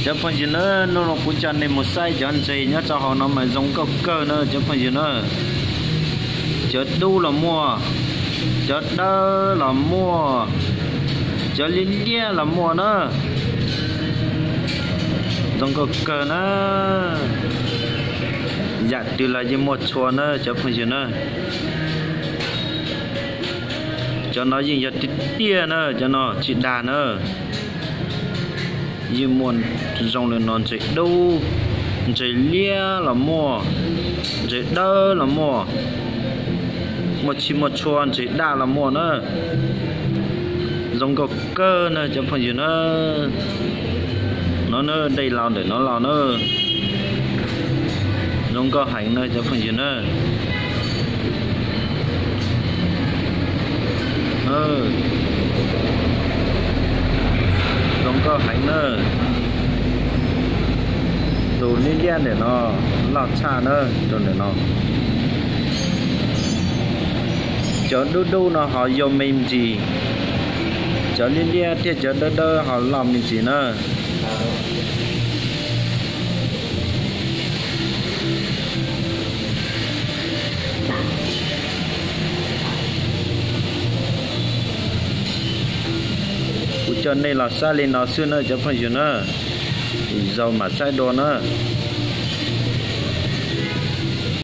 Cov phooj ywg na, hnub no kuv coj nej mus saib cov ntses nyob rau hauv no mas zoo nkauj kawg na cov phooj ywg na. Cov dub los muaj, cov dawb los muaj, cov liab liab los muaj na. Zoo nkauj kawg na. Yam twg los yeej muaj txhua na cov phooj ywg na. Cov no yeej yog tiag tiag na, cov no tsis dag na. Yeej muaj zoo li no, ntses dub, ntses liab los muaj, ntses dawb los muaj, muaj tsis muaj txhua, ntses daj los muaj na. Zoo nkauj kawg na cov phooj ywg na. No na, dej los ntawm no los na. Zoo nkauj heev na cov phooj ywg na. Zoo nkauj heev na. Tus liab liab ntawm no loj tshaj na, rau ntawm no. Cov dub dub no ho yog me ntsis, cov liab liab thiab cov dawb dawb ho loj me ntsis na. Kuv coj nej los saib li no xwb na cov phooj ywg na. Zaum mam saib dua na.